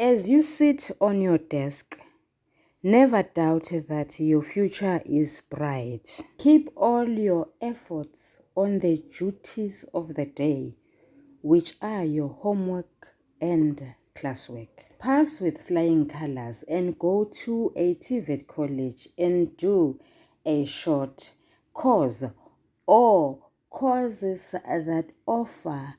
As you sit on your desk, never doubt that your future is bright. Keep all your efforts on the duties of the day, which are your homework and classwork. Pass with flying colors and go to a TVET college and do a short course or courses that offer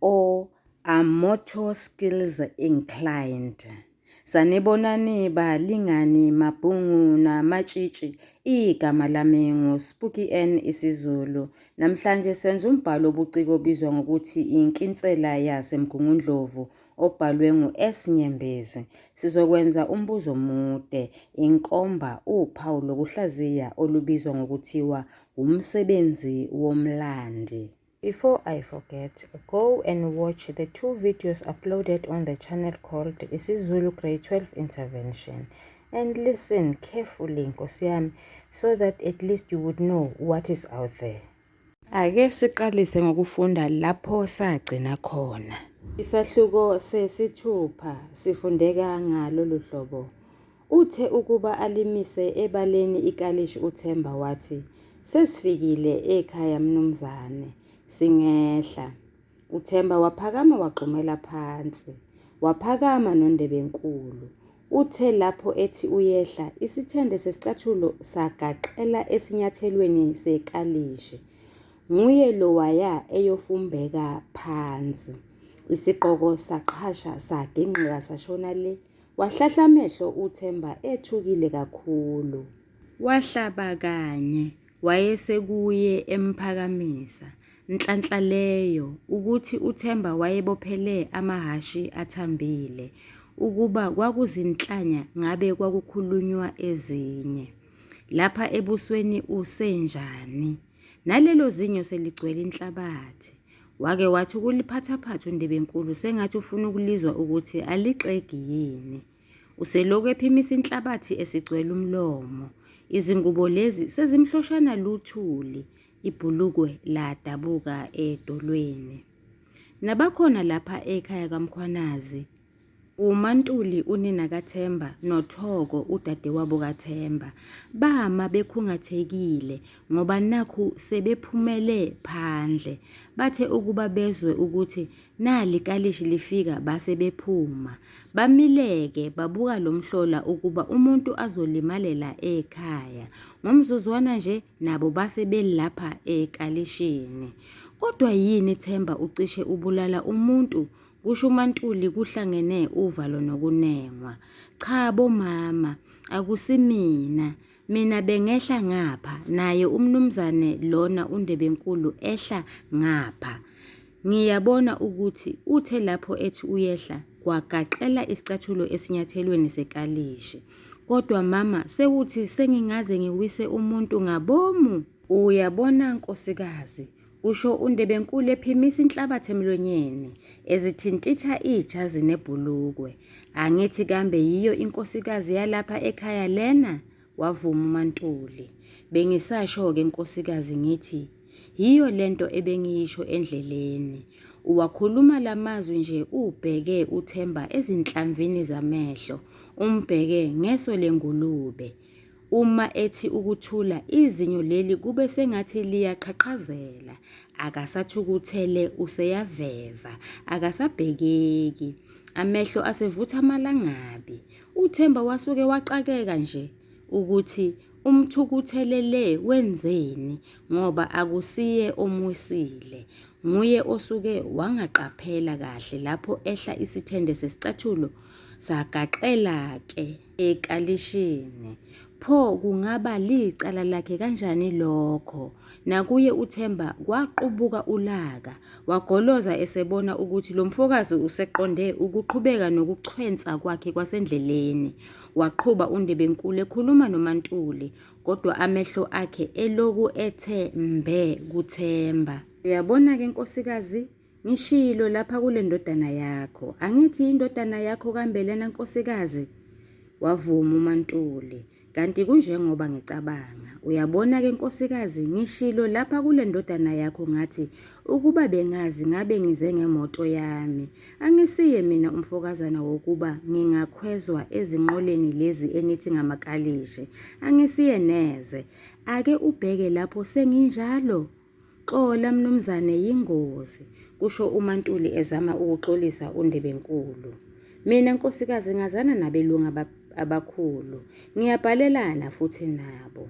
or are motor skills inclined. Sanibonani balingani mabhungu namatshitshi igama lami nguSpooky N isiZulu. Namhlanje senza umbhalo obuciko obizwa ngokuthi inkinsela yaseMgungundlovu obhalwe ngu-S Nyembezi. Sizokwenza umbuzo omude, inkomba, uphawu lokuhlaziya olubizwa ngokuthiwa umsebenzi womlandi. Before I forget, go and watch the two videos uploaded on the channel called isiZulu Grade 12 Intervention and listen carefully, nkosi yami, so that at least you would know what is out there. Ake siqalise ngokufunda lapho sagcina khona. Isahluko sesithupha sifundeka ngalolu hlobo. Uthe ukuba alimise ebaleni ikalishi uThemba wathi, Sesifikile ekhaya mnumzane, singehla. UThemba waphakama wagxumela phansi. Waphakama noNdebenkulu. Uthe lapho ethi uyehla, isithende sesicathulo sagaxela esinyathelweni sekalishi. Nguye lowaya eyofumbeka phansi. Isigqoko saqhasha sagingqika sashona le. Wahlahla amehlo uThemba ethukile kakhulu. Wahlaba kanye, wayesekuye emphakamisa. Nhlanhla leyo ukuthi uThemba wayebophele amahhashi athambile. Ukuba kwakuzinhlanya ngabe kwakukhulunywa ezinye. Lapha ebusweni usenjani? Nalelo zinyo seligcwele inhlabathi. Wake wathi ukuliphathaphatha uNdebenkulu sengathi ufuna ukulizwa ukuthi alixegi yini. Uselokhu ephimisa inhlabathi esigcwele umlomo. Izingubo lezi sezimhloshana luthuli, ibhulukwe ladabuka edolweni. Nabakhona lapha ekhaya kaMkhwanazi, uMaNtuli unina kaThemba noThoko udadewabo kaThemba, bama bekhungathekile ngoba nakhu sebephumele phandle. Bathe ukuba bezwe ukuthi nali ikalishi lifika base bephuma. Bamile-ke babuka lo mhlola ukuba umuntu azolimalela ekhaya. Ngomzuzwana nje nabo base belapha ekalishini. Kodwa yini Themba ucishe ubulala umuntu? Kusho uMaNtuli kuhlangene uvalo nokunengwa. Cha bo mama, akusimina. Mina bengehla ngapha, naye umnumzane lona uNdebenkulu ehla ngapha. Ngiyabona ukuthi uthe lapho ethi uyehla kwagaxela isicathulo esinyathelweni sekalishi. Kodwa mama sewuthi sengingaze ngiwise umuntu ngabomu? Uyabona nkosikazi, kusho uNdebenkulu ephimisa inhlabathi emlonyeni, ezithintitha ijazi nebhulukwe. Angithi kambe yiyo inkosikazi yalapha ekhaya lena? Wavuma uMaNtuli. Bengisasho-ke nkosikazi ngithi yiyo lento ebengiyisho endleleni. Uwakhuluma lamazwi nje ubheke uThemba ezinhlamvini zamehlo, umbheke ngeso lengulube. Uma ethi ukuthula izinyo leli kube sengathi liyaqhaqhazela, akasathukuthele useyaveva, akasabhekeki. Amehlo asevutha amalangabi. UThemba wasuke waxakeka nje ukuthi umthukuthelele wenzeni ngoba akusiye omwisile. Nguye osuke wangaqaphela kahle lapho ehla isithende sesicathulo sagaxela-ke. Ekalishini. Pho kungaba licala lakhe kanjani lokho? Nakuye uThemba kwaqubuka ulaka, wagoloza esebona ukuthi lo mfokazi useqonde ukuqhubeka nokuchwensa kwakhe kwasendleleni. Waqhuba uNdebenkulu ekhuluma noMaNtuli, kodwa amehlo akhe eloku ethe mbe kuThemba. Uyabona-ke nkosikazi, Ngishilo lapha kule ndodana yakho. Angithi indodana yakho kambe lena nkosikazi? Wavuma uMaNtuli. Kanti kunjengoba ngicabanga. Uyabona-ke nkosikazi, ngishilo lapha kule ndodana yakho ngathi ukuba bengazi ngabe ngize ngemoto yami. Angisiye mina umfokazana wokuba ngingakhwezwa ezinqoleni lezi enithi ngamakalishi. Angisiye neze. Ake ubheke lapho senginjalo. Xola mnumzane yingozi, kusho uMaNtuli ezama ukuxolisa uNdebenkulu. Mina nkosikazi ngazana nabelungu abakhulu. Ngiyabhalelana futhi nabo.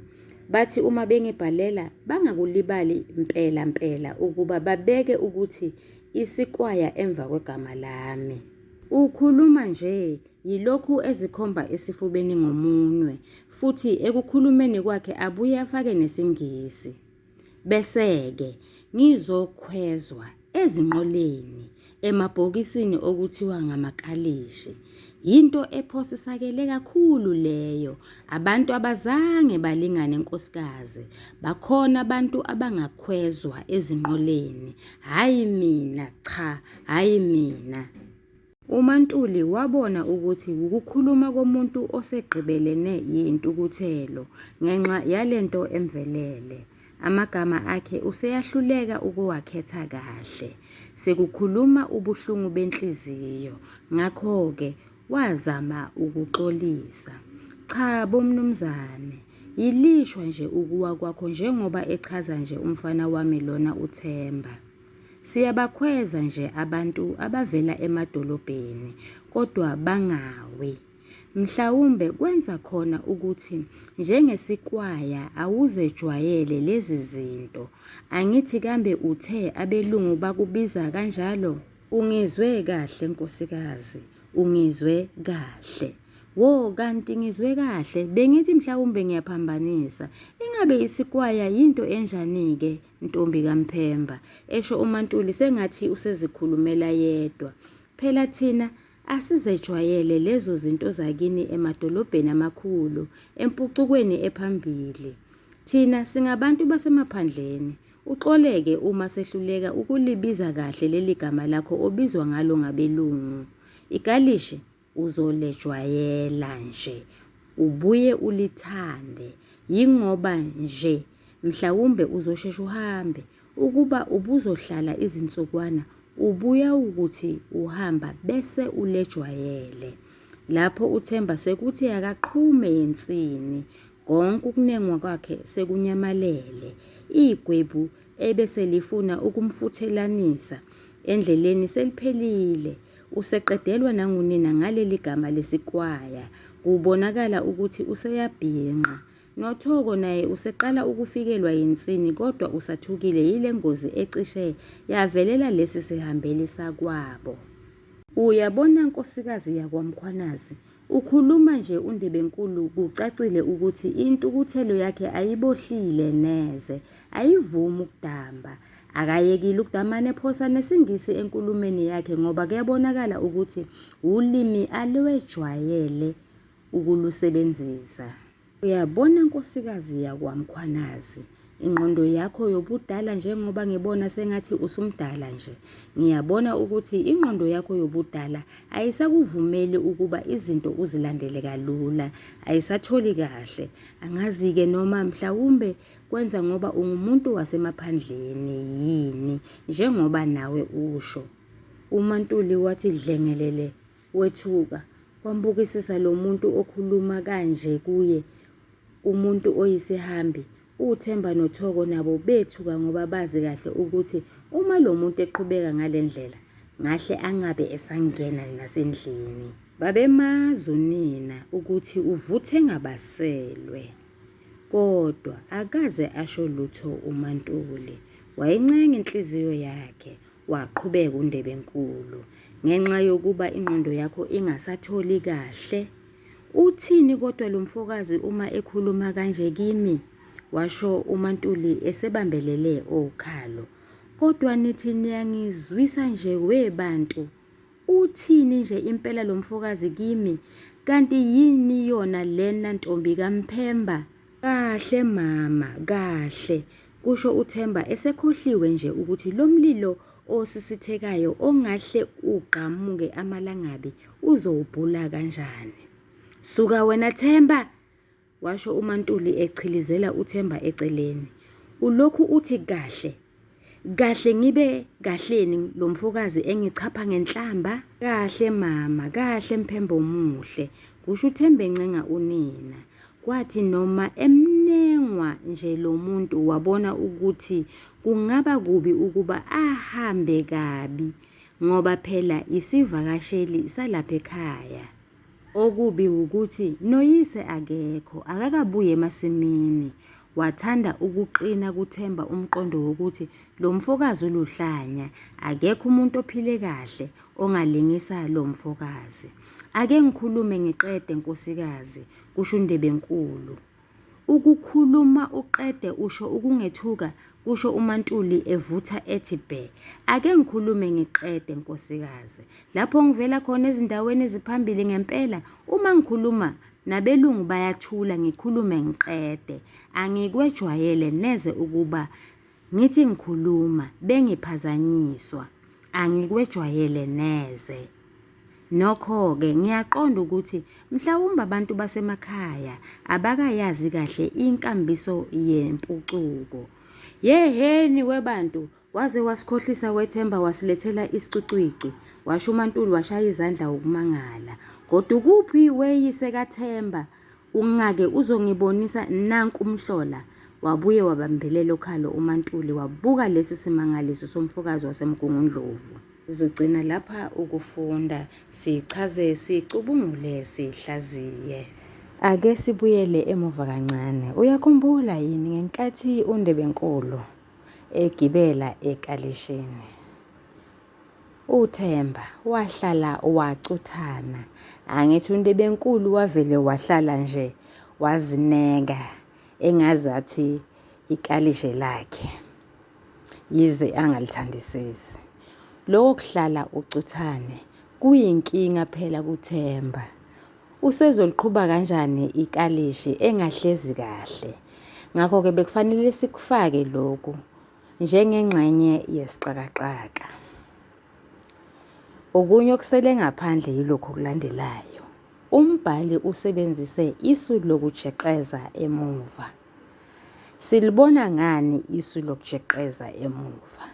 Bathi uma bengibhalela bangakulibali mpela mpela ukuba babeke ukuthi isikwaya emva kwegama lami. Ukhuluma nje yilokhu ezikhomba esifubeni ngomunwe futhi ekukhulumeni kwakhe abuye afake nesiNgisi. Bese-ke ngizokhwezwa ezinqoleni emabhokisini okuthiwa ngamakalishi. Yinto ephosisakele kakhulu leyo. Abantu abazange balingane nkosikazi. Bakhona abantu abangakhwezwa ezinqoleni. Hhayi mina, cha, hhayi mina. UMaNtuli wabona ukuthi wukukhuluma komuntu osegqibelene yintukuthelo ngenxa yale nto emvelele. Amagama akhe useyahluleka ukuwakhetha kahle. Sekukhuluma ubuhlungu benhliziyo. Ngakho-ke wazama ukuxolisa. Cha bo mnumzane, yilishwa nje ukuwa kwakho njengoba echaza nje umfana wami lona uThemba. Siyabakhweza nje abantu abavela emadolobheni kodwa bangawi. Mhlawumbe kwenza khona ukuthi njengesikwaya awuzejwayele lezi zinto. Angithi kambe uthe abelungu bakubiza kanjalo? Ungizwe kahle nkosikazi, ungizwe kahle. Wo kanti ngizwe kahle, bengithi mhlawumbe ngiyaphambanisa. Ingabe isikwaya yinto enjani-ke? Ntombi kaMphemba, esho uMaNtuli sengathi usezikhulumela yedwa. Phela thina asizejwayele lezo zinto zakini emadolobheni amakhulu, empucukweni ephambili. Thina singabantu basemaphandleni. Uxoleke uma sehluleka ukulibiza kahle leli gama lakho obizwa ngalo ngabelungu. Ikalishi uzolejwayela nje ubuye ulithande yingoba nje mhlawumbe uzosheshe uhambe ukuba ubuzohlala izinsukwana ubuyawukuthi uhamba bese ulejwayele lapho uThemba sekuthi akaqhume yensini konke ukunengwa kwakhe sekunyamalele igwebu ebeselifuna ukumfuthelanisa endleleni seliphelile Useqedelwa nangunina ngaleli gama lesikwaya. Kubonakala ukuthi useyabhinqa. NoThoko naye useqala ukufikelwa yinsini kodwa usathukile yile ngozi ecishe yavelela lesi sihambeli sakwabo. Uyabona nkosikazi yakwaMkhwanazi, ukhuluma nje uNdebenkulu kucacile ukuthi intukuthelo yakhe ayibohlile neze, ayivumi ukudamba. Akayekile ukudamane ephosa nesiNgisi enkulumeni yakhe ngoba kuyabonakala ukuthi wulimi alwejwayele ukulusebenzisa. Uyabona nkosikazi yakwaMkhwanazi, ingqondo yakho yobudala njengoba ngibona sengathi usumdala nje, ngiyabona ukuthi ingqondo yakho yobudala ayisakuvumeli ukuba izinto uzilandele kalula, ayisatholi kahle. Angazi-ke noma mhlawumbe Kwenza ngoba ungumuntu wasemaphandleni yini njengoba nawe usho. UMaNtuli wathi dlengelele wethuka, wambukisisa lo muntu okhuluma kanje kuye, umuntu oyisihambi. UThemba noThoko nabo bethuka ngoba bazi kahle ukuthi uma lo muntu eqhubeka ngale ndlela ngahle angabe esangena nasendlini. Babemazi unina ukuthi uvuthe ngabaselwe. Kodwa akaze asho lutho uMaNtuli. Wayincenga inhliziyo yakhe, waqhubeka uNdebenkulu. Ngenxa yokuba ingqondo yakho ingasatholi kahle. Uthini kodwa lo mfokazi uma ekhuluma kanje kimi? Washo uMaNtuli esebambelele okhalo. Kodwa nithi niyangizwisa nje we bantu. Uthini nje impela lo mfokazi kimi? Kanti yini yona lena ntombi kaMphemba? Kahle mama, kahle, kusho uThemba esekhohliwe nje ukuthi lo mlilo osisithekayo ongahle ugqamuke amalangabi uzowubhula kanjani. Suka wena Themba! Washo uMaNtuli echilizela uThemba eceleni. Ulokhu uthi kahle kahle ngibe kahleni lo mfokazi engichapha ngenhlamba? Kahle mama, kahle Mphembe omuhle, kusho uThemba encenga unina. Kwathi noma emnengwa nje lo muntu wabona ukuthi kungaba kubi ukuba ahambe kabi ngoba phela isivakasheli salapha ekhaya. Okubi wukuthi noyise akekho, akakabuyi emasimini. Wathanda ukuqina kuThemba umqondo wokuthi lo mfokazi uluhlanya, akekho umuntu ophile kahle ongalingisa lo mfokazi. Ake ngikhulume ngiqede nkosikazi, kusho uNdebenkulu. Ukukhuluma uqede usho ukungethuka, kusho uMaNtuli evutha ethi bhe. Ake ngikhulume ngiqede nkosikazi. Lapho ngivela khona ezindaweni eziphambili ngempela, uma ngikhuluma nabelungu bayathula ngikhulume ngiqede. Angikwejwayele neze ukuba ngithi ngikhuluma bengiphazanyiswa. Angikwejwayele neze. Nokho-ke ngiyaqonda ukuthi mhlawumbe abantu basemakhaya abakayazi kahle inkambiso yempucuko. Yehheni webantu, waze wasikhohlisa wethemba wasilethela isicwicwicwi, washo uMaNtuli washaya izandla ukumangala. Kodwa ukuphi weyise kaThemba? Ungake uzongibonisa nanku umhlola? Wabuye wabambelela okhalo uMaNtuli wabuka lesi simangaliso somfokazi waseMgungundlovu. Sizogcina lapha ukufunda, sichaze, sicubungule, sihlaziye. Ake sibuyele emuva kancane. Uyakhumbula yini ngenkathi uNdebenkulu egibela ekalishini? UThemba wahlala wacuthana. Angithi uNdebenkulu wavele wahlala nje wazineka engazathi ikalishe lakhe. Yize angalithandisisi. Lokho kuhlala ucuthane kuyinkinga phela kuThemba. Usezoliqhuba kanjani ikalishi engahlezi kahle? Ngakho-ke bekufanele sikufake lokhu njengengxenye yesixakaxaka. Okunye okusele ngaphandle yilokhu okulandelayo. Umbhali usebenzise isu lokujeqeza emuva. Silibona ngani isu lokujeqeza emuva?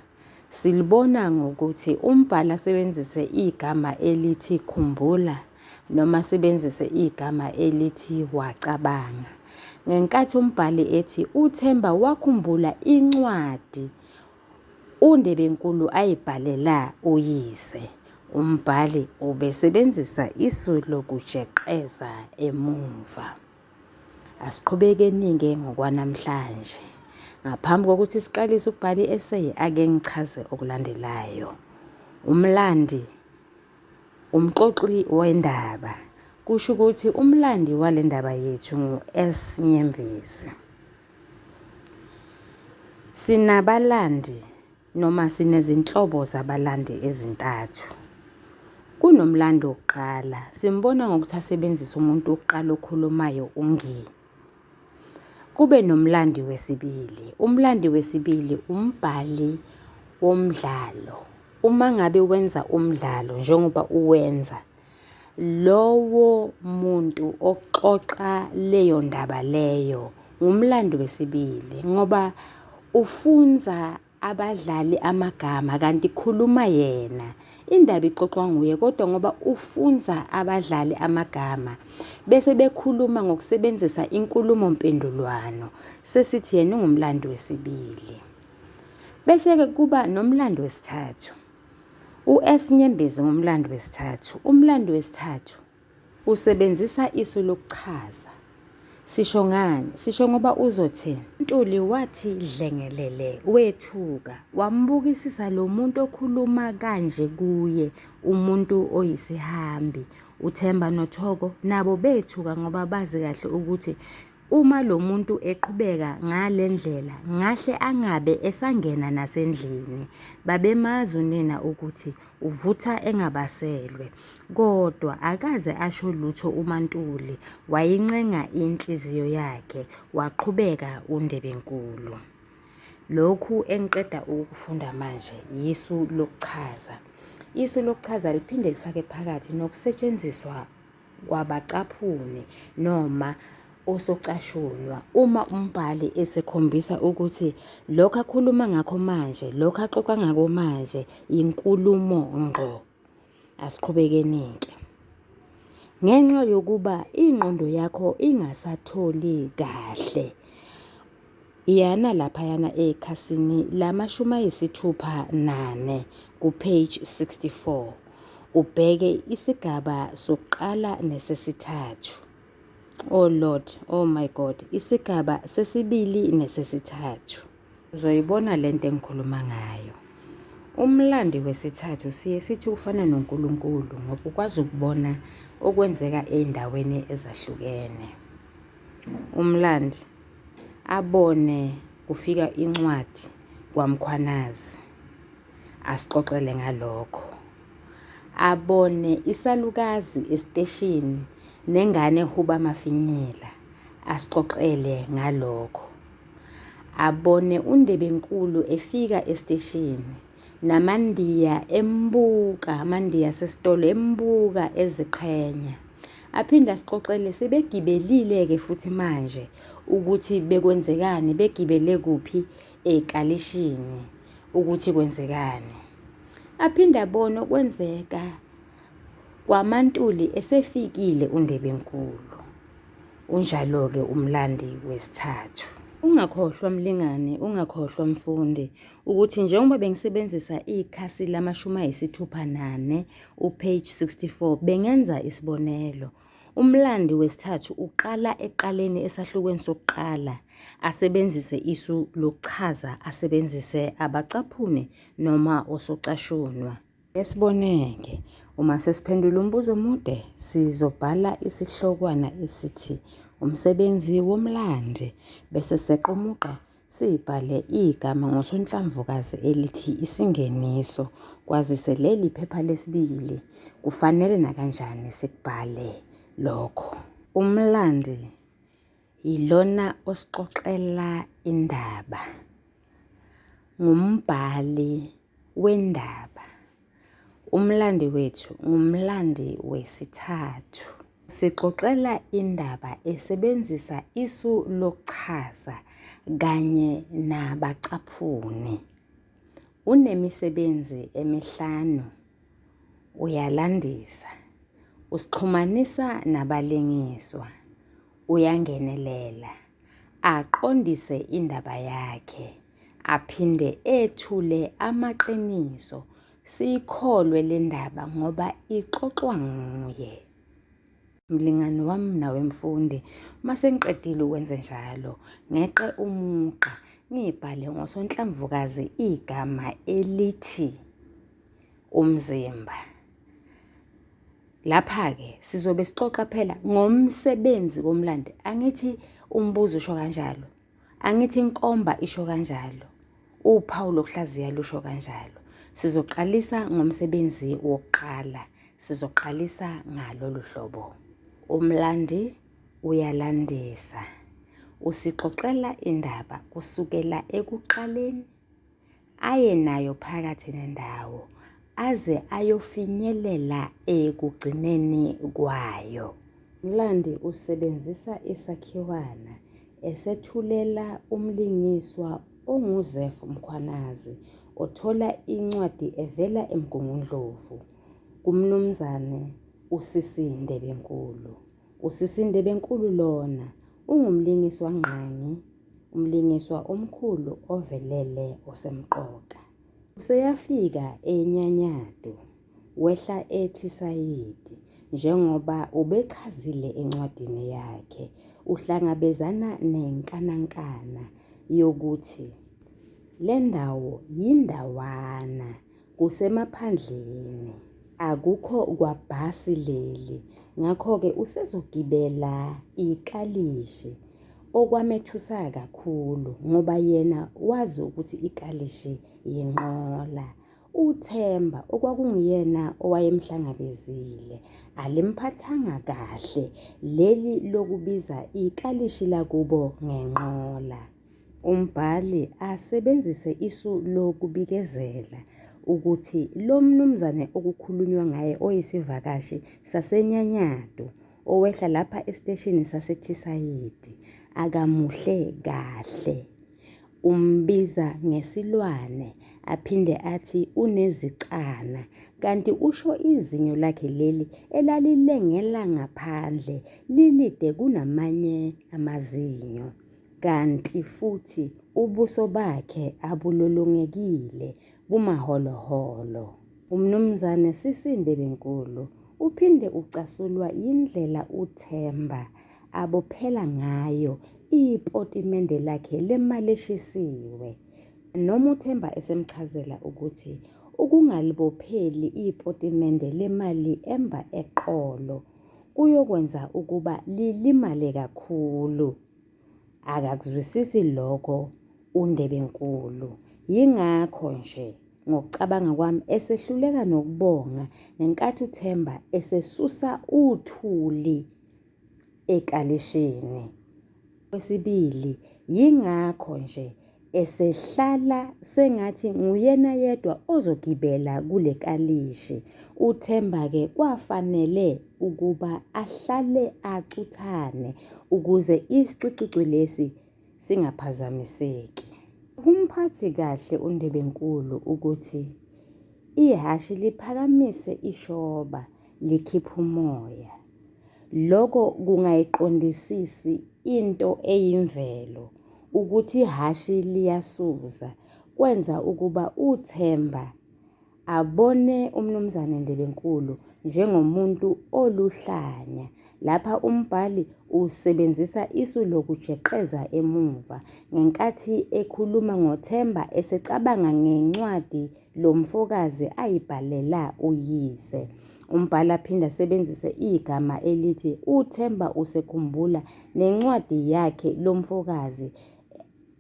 Silibona ngokuthi umbhali asebenzise igama elithi khumbula noma asebenzise igama elithi wacabanga. Ngenkathi umbhali ethi uThemba wakhumbula incwadi uNdebenkulu ayibhalela uyise, umbhali ubesebenzisa isu lokujeqeza emuva. Asiqhubekeni-ke ngokwanamhlanje. Ngaphambi kokuthi siqalise ukubhala i-essay, ake ngichaze okulandelayo. Umlandi, umxoxi wendaba. Kusho ukuthi umlandi wale ndaba yethu ngu-S Nyembezi. Sinabalandi noma sinezinhlobo zabalandi ezintathu. Kunomlando wokuqala, simbona ngokuthi asebenzise umuntu wokuqala okhulumayo ungi. Kube nomlandi wesibili. Umlandi wesibili umbhali womdlalo. Uma ngabe wenza umdlalo njengoba uwenza, lowo muntu oxoxa leyo ndaba leyo ngumlando wesibili ngoba ufunza abadlali amagama kanti khuluma yena. Indaba ixoxwa nguye kodwa ngoba ufunza abadlali amagama bese bekhuluma ngokusebenzisa inkulumo mpendulwano sesithi yena ungumlando wesibili. Bese-ke kuba nomlando wesithathu. U-S Nyembezi ngumlando wesithathu. Umlando wesithathu usebenzisa isu lokuchaza. Sisho ngani? Sisho ngoba uzothi. Ntuli wathi dlengelele wethuka wambukisisa lo muntu okhuluma kanje kuye umuntu oyisihambi. UThemba noThoko nabo bethuka ngoba bazi kahle ukuthi Uma lo muntu eqhubeka ngale ndlela ngahle angabe esangena nasendlini. Babemazi unina ukuthi uvutha engabaselwe. Kodwa akaze asho lutho uMaNtuli, wayincenga inhliziyo yakhe, waqhubeka uNdebenkulu. Lokhu engiqeda ukukufunda manje yisu lokuchaza. Isu lokuchaza liphinde lifake phakathi nokusetshenziswa kwabacaphuni noma Osocashunwa uma umbhali esekhombisa ukuthi lokhu akhuluma ngakho manje, lokhu axoxa ngako manje inkulumo ngqo. Asiqhubekeni-ke. Ngenxa yokuba ingqondo yakho ingasatholi kahle, iyana laphayana ekhasini lama-64 ku-page 64 ubheke isigaba sokuqala nesesithathu. Oh Lord, oh my God, isigaba sesibili nesesithathu. Uzoyibona lento engikhuluma ngayo. Umlandi wesithathu siye sithi ufana noNkulunkulu ngoba ukwazi ukubona okwenzeka ey'ndaweni ezahlukene. Umlandi abone kufika incwadi kwaMkhwanazi asixoxele ngalokho. Abone isalukazi esiteshini nengane ehuba amafinyila asixoxele ngalokho. Abone uNdebenkulu efika esiteshini namaNdiya embuka, amaNdiya asesitolo embuka eziqhenya. Aphinde asixoxele sebegibelile-ke futhi manje ukuthi bekwenzekani, begibele kuphi ekalishini ukuthi kwenzekani. Aphinde abone okwenzeka kwaMaNtuli esefikile uNdebenkulu. Unjalo-ke umlandi wesithathu. Ungakhohlwa mlingani, ungakhohlwa mfundi ukuthi njengoba bengisebenzisa ikhasi lama-64 u-page 64 bengenza isibonelo. Umlandi wesithathu uqala ekuqaleni esahlukweni sokuqala asebenzise isu lokuchaza asebenzise abacaphuni noma osocashunwa. Esiboneke, uma sesiphendula umbuzo omude sizobhala isihlokwana esithi umsebenzi womlandi bese seqa umugqa sibhale igama ngosonhlamvukazi elithi isingeniso kwazise leli phepha lesibili kufanele nakanjani sikubhale lokho. Umlandi yilona osixoxela indaba, ngumbhali wendaba. Umlandi wethu ngumlandi wesithathu. Sixoxela indaba esebenzisa isu lokuchaza kanye nabacaphuni. Unemisebenzi emihlanu. Uyalandisa, usixhumanisa nabalingiswa, uyangenelela, aqondise indaba yakhe, aphinde ethule amaqiniso siyikholwe le ndaba ngoba ixoxwa nguye. Mlingani wami nawe mfundi, uma sengiqedile ukwenze njalo, ngeqe umugqa ngibhale ngosonhlamvukazi igama elithi umzimba. Lapha-ke sizobe sixoxa phela ngomsebenzi womlandi. Angithi umbuzo usho kanjalo. Angithi inkomba isho kanjalo. Uphawu lokuhlaziya lusho kanjalo. Sizoqalisa ngomsebenzi wokuqala. Sizoqalisa ngalolu hlobo. Umlandi uyalandisa. Usixoxela indaba kusukela ekuqaleni aye nayo phakathi nendawo aze ayofinyelela ekugcineni kwayo. Umlandi usebenzisa isakhiwana esethulela umlingiswa onguZeph Mkhwanazi othola incwadi evela eMgungundlovu kuMnumzane uCC Ndebenkulu. UCC Ndebenkulu lona ungumlingiswangqangi, umlingiswa omkhulu ovelele osemqoka. Useyafika eNyanyadu, wehla eThisayidi njengoba ubechazile encwadini yakhe. Uhlangabezana nenkanankana yokuthi le ndawo yindawana Kusemaphandleni, akukho kwabhasi leli, ngakho-ke usezogibela ikalishi, okwamethusa kakhulu ngoba yena wazi ukuthi ikalishi yinqola. UThemba okwakunguyena owayemhlangabezile alimphathanga kahle leli lokubiza ikalishi lakubo ngenqola. Umbhali asebenzise isu lokubikezela ukuthi lo mnumzane okukhulunywa ngaye oyisivakashi saseNyanyadu owehla lapha esiteshini saseThisayidi akamuhle kahle. Umbiza ngesilwane aphinde athi unezicana kanti usho izinyo lakhe leli elalilengela ngaphandle lilide kunamanye amazinyo. Kanti futhi ubuso bakhe abulolongekile bumaholoholo. UMnumzane CC Ndebenkulu uphinde ucasulwa yindlela uThemba abophela ngayo ipotimende lakhe lemali eshisiwe. Noma uThemba esemchazela ukuthi ukungalibopheli ipotimende lemali emba eqolo kuyokwenza ukuba lilimale kakhulu. Akakuzwisisi lokho uNdebenkulu. Yingakho nje ngokucabanga kwami esehluleka nokubonga ngenkathi uThemba esesusa uthuli ekalishini. Kwesibili, yingakho nje esehlala sengathi nguyena yedwa ozogibela kule kalishi. UThemba-ke kwafanele ukuba ahlale acuthane ukuze isicucucu lesi singaphazamiseki. Akumphathi kahle uNdebenkulu ukuthi ihhashi liphakamise ishoba likhipha umoya. Loko kungayiqondisisi into eyimvelo ukuthi ihhashi liyasuza kwenza ukuba uThemba abone uMnumzane Ndebenkulu njengomuntu oluhlanya. Lapha umbhali usebenzisa isu lokujeqeza emuva ngenkathi ekhuluma ngoThemba esecabanga ngencwadi lo mfokazi ayibhalela uyise. Umbhali aphinde asebenzise igama elithi uThemba usekhumbula nencwadi yakhe lo mfokazi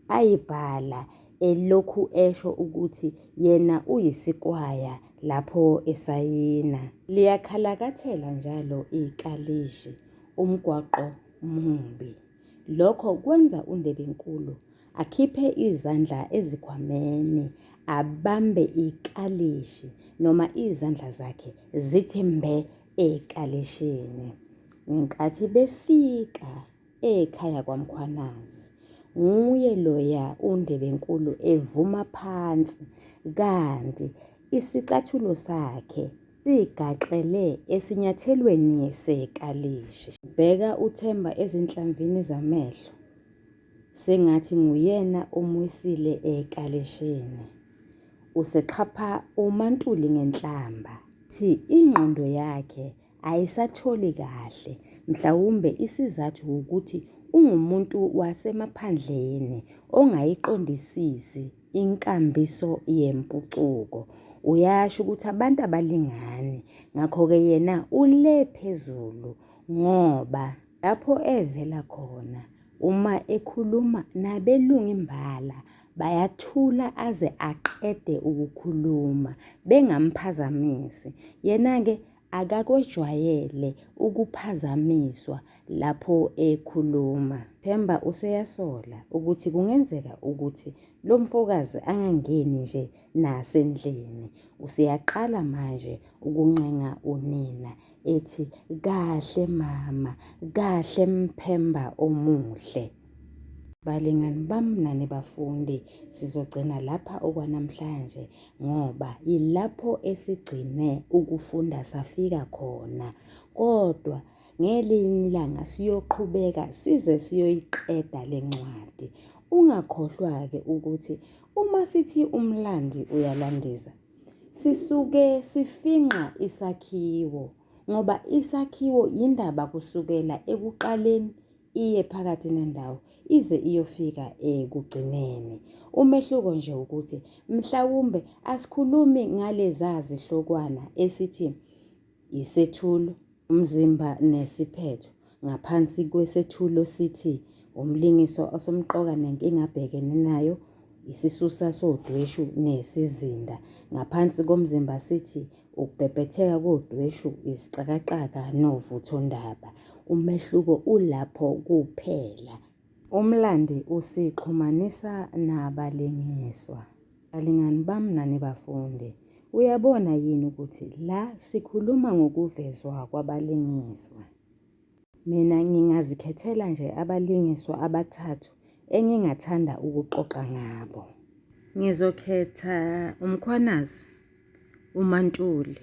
ayibhala elokhu esho ukuthi yena uyisikwaya lapho esayina. Liyakhalakathela njalo ikalishi, umgwaqo mubi. Lokho kwenza uNdebenkulu akhiphe izandla ezikhwameni abambe ikalishi noma izandla zakhe zithi mbe ekalishini. Ngenkathi befika ekhaya kwaMkhwanazi, nguye loya uNdebenkulu evuma phansi kanti isicathulo sakhe sigaxele esinyathelweni sekalishi. Ubheka uThemba ezinhlamvini zamehlo sengathi nguyena omwisile ekalishini. Usexhapha uMaNtuli ngenhlamba. Thi ingqondo yakhe ayisatholi kahle, mhlawumbe isizathu wukuthi ungumuntu wasemaphandleni ongayiqondisisi inkambiso yempucuko. Uyasho ukuthi abantu abalingani, ngakho-ke yena ule phezulu ngoba lapho evela khona uma ekhuluma nabelungu imbala bayathula aze aqede ukukhuluma bengamphazamisi. Yena-ke akakwejwayele ukuphazamiswa lapho ekhuluma. Themba useyasola ukuthi kungenzeka ukuthi lo mfokazi angangeni nje nasendlini. Useyaqala manje ukuncenga unina ethi kahle mama, kahle Mphemba omuhle. Balingani bami nani bafundi, sizogcina lapha okwanamhlanje ngoba yilapho esigcine ukufunda safika khona. Kodwa ngelinye ilanga siyoqhubeka size siyoyiqeda le ncwadi. Ungakhohlwa-ke ukuthi uma sithi umlandi uyalandisa, sisuke sifingqa isakhiwo ngoba isakhiwo yindaba kusukela ekuqaleni iye phakathi nendawo ize iyofika ekugcineni. Umehluko nje ukuthi mhlawumbe asikhulumi ngaleza zihlokwana esithi isethulo, umzimba nesiphetho. Ngaphansi kwesethulo sithi umlingiswa osomqoka nenkinga abhekene nayo, isisusa sodweshu nesizinda. Ngaphansi komzimba sithi Ukubhebhetheka kodweshu, izixakaxaka novuthondaba. Umehluko ulapho kuphela. Umlandi usixhumanisa nabalingiswa. Balingani bami nani bafundi, uyabona yini ukuthi la sikhuluma ngokuvezwa kwabalingiswa? Mina ngingazikhethela nje abalingiswa abathathu engingathanda ukuxoxa ngabo. Ngizokhetha uMkhwanazi, uMaNtuli,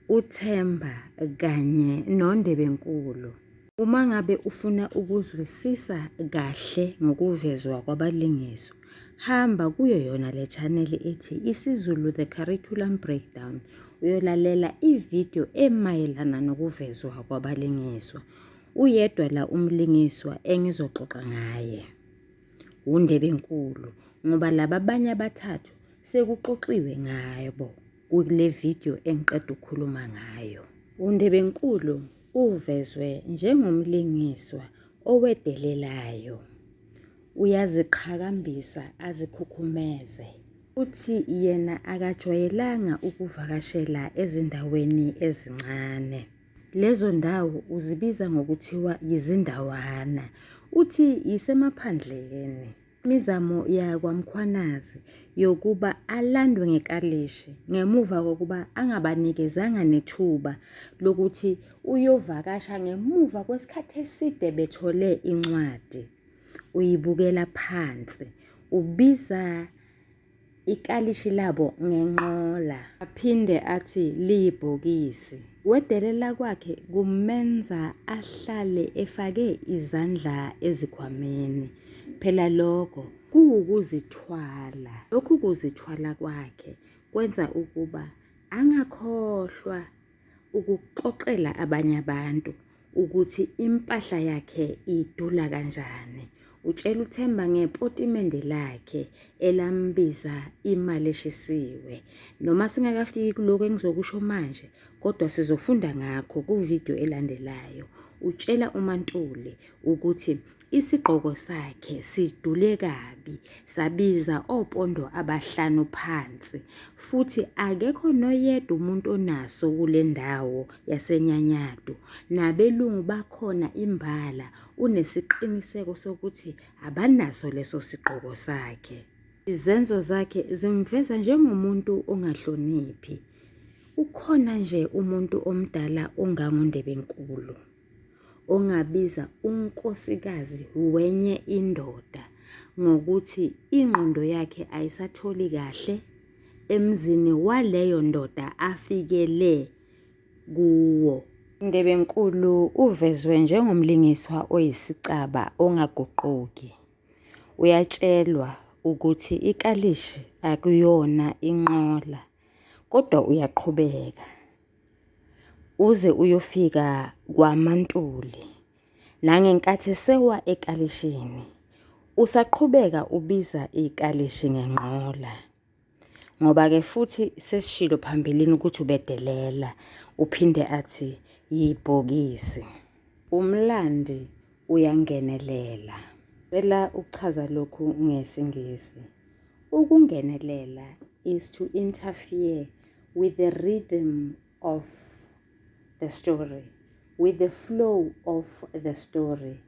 uThemba kanye noNdebenkulu. Uma ngabe ufuna ukuzwisisa kahle ngokuvezwa kwabalingiswa, hamba kuyo yona le chaneli ethi isiZulu The Curriculum Breakdown uyolalela ividiyo emayelana nokuvezwa kwabalingiswa. Uyedwa la umlingiswa engizoxoxa ngaye, wuNdebenkulu, ngoba laba abanye abathathu sekuxoxiwe ngabo kule vidiyo engiqeda ukukhuluma ngayo. UNdebenkulu uvezwe njengomlingiswa owedelelayo. Uyaziqhakambisa azikhukhumeze. Uthi yena akajwayelanga ukuvakashela ezindaweni ezincane. Lezo ndawo uzibiza ngokuthiwa yizindawana. Uthi yisemaphandleni. Imizamo yakwaMkhwanazi yokuba alandwe ngekalishi ngemuva kokuba angabanikezanga nethuba lokuthi uyovakasha ngemuva kwesikhathi eside bethole incwadi. Uyibukela phansi, ubiza ikalishi labo ngenqola. Aphinde athi liyibhokisi. Wedelela kwakhe kumenza ahlale efake izandla ezikhwameni. Phela lokho kuwukuzithwala. Lokhu kuzithwala kwakhe kwenza ukuba angakhohlwa ukuxoxela abanye abantu ukuthi impahla yakhe idula kanjani. Utshela uThemba ngepotimende lakhe elambiza imali eshisiwe. Noma singakafiki kuloko engizokusho manje, kodwa sizofunda ngakho kuvidiyo elandelayo. Utshela uMaNtuli ukuthi isigqoko sakhe sidule kabi, sabiza opondo abahlanu phansi, futhi akekho noyedwa umuntu onaso kule ndawo yaseNyanyadu. Nabelungu bakhona imbala unesiqiniseko sokuthi abanaso leso sigqoko sakhe. Izenzo zakhe zimveza njengomuntu ongahloniphi. Ukhona nje umuntu omdala ongangoNdebenkulu ongabiza unkosikazi wenye indoda ngokuthi ingqondo yakhe ayisatholi kahle emzini waleyo ndoda afikele kuwo. Ndebenkulu uvezwe njengomlingiswa oyisicaba ongaguquki. Uyatshelwa ukuthi ikalishi akuyona inqola kodwa uyaqhubeka uze uyofika kwaMaNtuli. Nangenkathi sewa ekalishini usaqhubeka ubiza ikalishi ngenqola. Ngoba-ke futhi sesishilo phambilini ukuthi ubedelela, uphinde athi yibhokisi. Umlandi uyangenelela. Cela ukuchaza lokhu ngesiNgisi. Ukungenelela is to interfere with the rhythm of the story, with the flow of the story.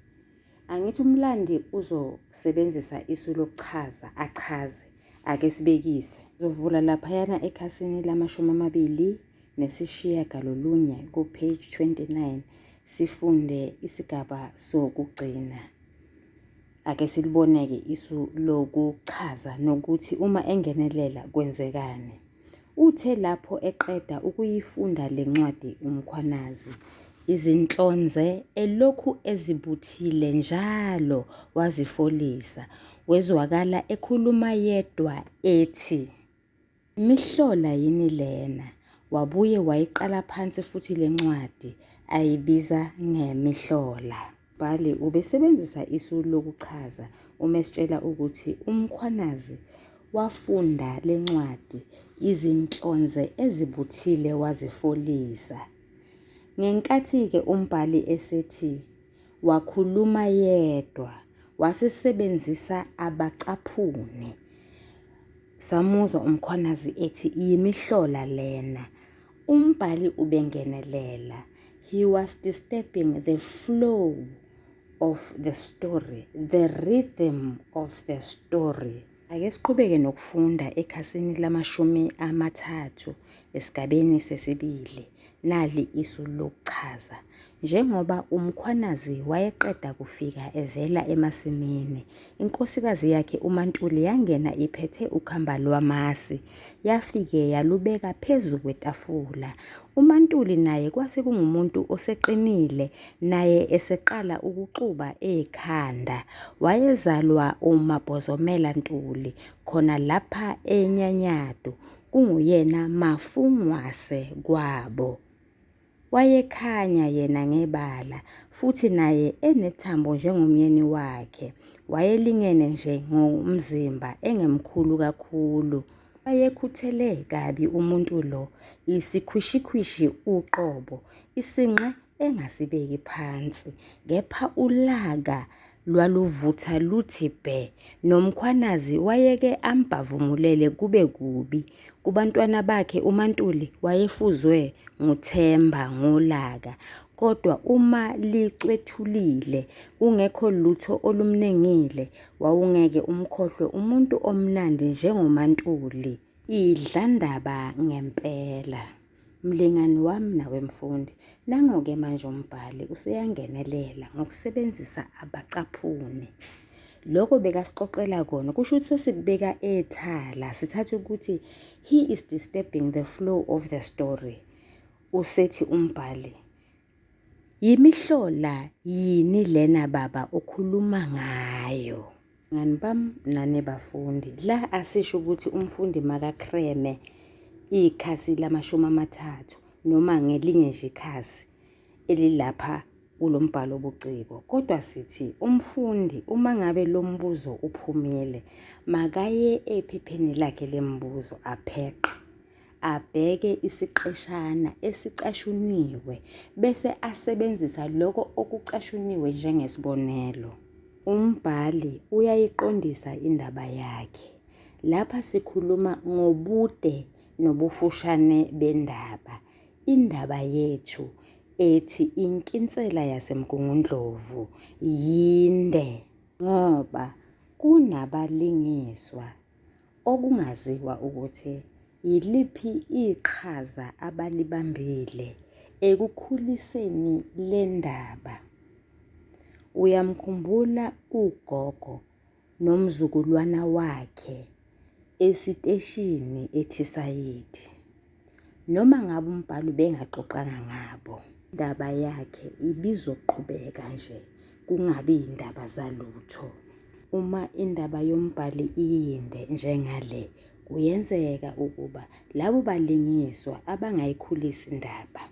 Angithi umlandi uzosebenzisa isu lokuchaza achaze ake sibekise. Sizovula laphayana ekhasini lama-29 ku-page 29 sifunde isigaba sokugcina. Ake silibone-ke isu lokuchaza nokuthi uma engenelela kwenzekani. Uthe lapho eqeda ukuyifunda le ncwadi uMkhwanazi, izinhlonze elokhu ezibuthile njalo wazifolisa, wezwakala ekhuluma yedwa ethi. Imihlola yini lena? Wabuye wayiqala phansi futhi le ncwadi ayibiza ngemihlola. Umbhali ubesebenzisa isu lokuchaza uma esitshela ukuthi uMkhwanazi wafunda le ncwadi izinhlonze ezibuthile wazifolisa. Ngenkathi-ke umbhali esethi wakhuluma yedwa wasesebenzisa abacaphuni. Samuzwa uMkhwanazi ethi yimihlola lena. Umbhali ubengenelela. He was disturbing the flow of the story, the rhythm of the story. Ake siqhubeke nokufunda ekhasini lama-30 esigabeni sesibili. Nali isu lokuchaza. Njengoba uMkhwanazi wayeqeda kufika evela emasimini, inkosikazi yakhe uMaNtuli yangena iphethe ukhamba lwamasi, yafike yalubeka phezu kwetafula. UMaNtuli naye kwase kungumuntu oseqinile, naye eseqala ukuxuba ekhanda. Wayezalwa uMabhozomela Ntuli khona lapha eNyanyadu, kunguyena mafungwase kwabo. Wayekhanya yena ngebala futhi naye enethambo njengomyeni wakhe. Wayelingene nje ngomzimba engemkhulu kakhulu. Wayekhuthele kabi umuntu lo, isikhwishikhwishi uqobo, isinqe engasibeki phansi. Kepha ulaka lwaluvutha luthi bhe, noMkhwanazi wayeke ambhavumulele kube kubi. Kubantwana bakhe uMaNtuli wayefuzwe nguThemba ngolaka, kodwa uma licwethulile kungekho lutho olumnengile, wawungeke umkhohlwe umuntu omnandi njengoMaNtuli. Idlandaba ngempela. Mlingani wami nawe mfundi, nango-ke manje umbhali useyangenelela ngokusebenzisa abacaphuni. Lokho bekasixoxela kona kusho ukuthi sesikubeka ethala, sithatha ukuthi he is disturbing the flow of the story. Usethi umbhali, Yimihlola yini lena baba okhuluma ngayo? Ngani bam nani bafundi, la asisho ukuthi umfundi makakhreme ikhasi lamashumi amathathu noma ngelinye nje ikhasi elilapha kulo mbhalo obuciko, kodwa sithi umfundi uma ngabe lo mbuzo uphumile makaye ephepheni lakhe lemibuzo apheqe abheke isiqeshana esicashuniwe bese asebenzisa lokho okucashuniwe njengesibonelo. Umbhali uyayiqondisa indaba yakhe. Lapha sikhuluma ngobude nobufushane bendaba. Indaba yethu ethi Inkinsela yaseMgungundlovu yinde ngoba kunabalingiswa okungaziwa ukuthi yiliphi iqhaza abalibambile ekukhuliseni le ndaba. Uyamkhumbula ugogo nomzukulwana wakhe esiteshini eThisayidi? Noma ngabe umbhali ubengaxoxanga ngabo, indaba yakhe ibizoqhubeka nje kungabi yindaba zalutho. Uma indaba yombhali iyinde njengale, kuyenzeka ukuba labo balingiswa abangayikhulisi indaba,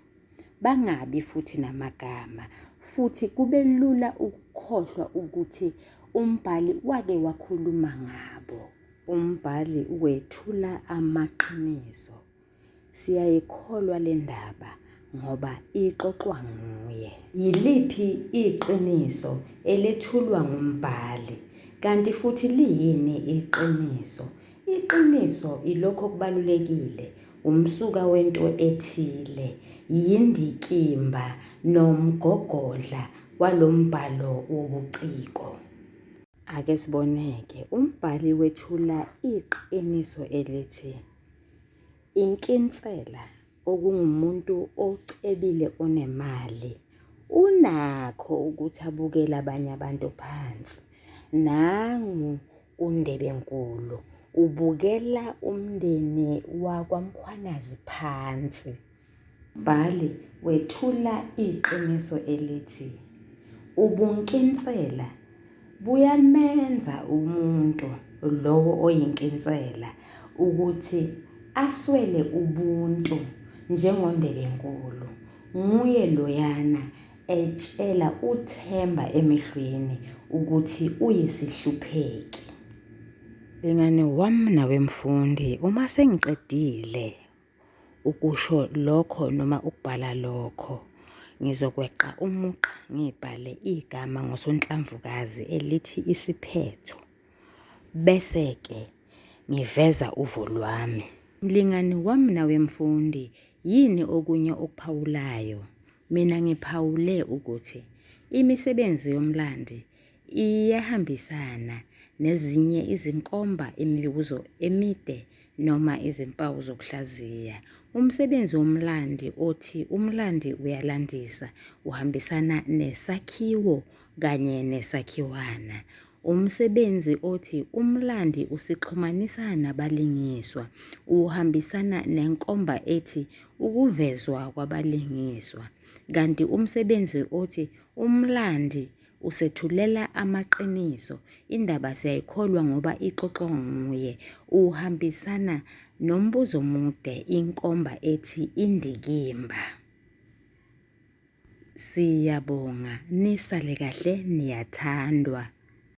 bangabi futhi namagama futhi kube lula ukukhohlwa ukuthi umbhali wake wakhuluma ngabo. Umbhali wethula amaqiniso. Siyayikholwa le ndaba ngoba ixoxwa nguye. Yiliphi iqiniso elethulwa ngumbhali? Kanti futhi liyini iqiniso? Iqiniso ilokho okubalulekile, umsuka wento ethile, yindikimba nomgogodla walo mbhalo wobuciko. Ake sibone-ke, umbhali wethula iqiniso elithi inkinsela okungumuntu ocebile onemali unakho ukuthi abukele abanye abantu phansi. Nangu uNdebenkulu ubukela umndeni wakwaMkhwanazi phansi. Umbhali wethula iqiniso elithi ubunkinsela buyamenza umuntu lowo oyinkinsela ukuthi aswele ubuntu njengoNdebenkulu. Nguye loyana etshela uThemba emehlweni ukuthi uyisihlupheki. Mlingani wami nawe mfundi, uma sengiqedile ukusho lokho noma ukubhala lokho, ngizokweqa umugqa ngibhale igama ngosonhlamvukazi elithi isiphetho. Bese-ke ngiveza uvo lwami. Mlingani wami nawe mfundi, yini okunye okuphawulayo? Mina ngiphawule ukuthi imisebenzi yomlandi iyahambisana nezinye izinkomba imibuzo emide noma izimpawu zokuhlaziya. Umsebenzi womlandi othi umlandi uyalandisa uhambisana nesakhiwo kanye nesakhiwana. Umsebenzi othi umlandi usixhumanisa nabalingiswa uhambisana nenkomba ethi ukuvezwa kwabalingiswa. Kanti umsebenzi othi umlandi usethulela amaqiniso, indaba siyayikholwa ngoba ixoxwa nguye, uhambisana nombuzo omude, inkomba ethi indikimba. Siyabonga, nisale kahle niyathandwa.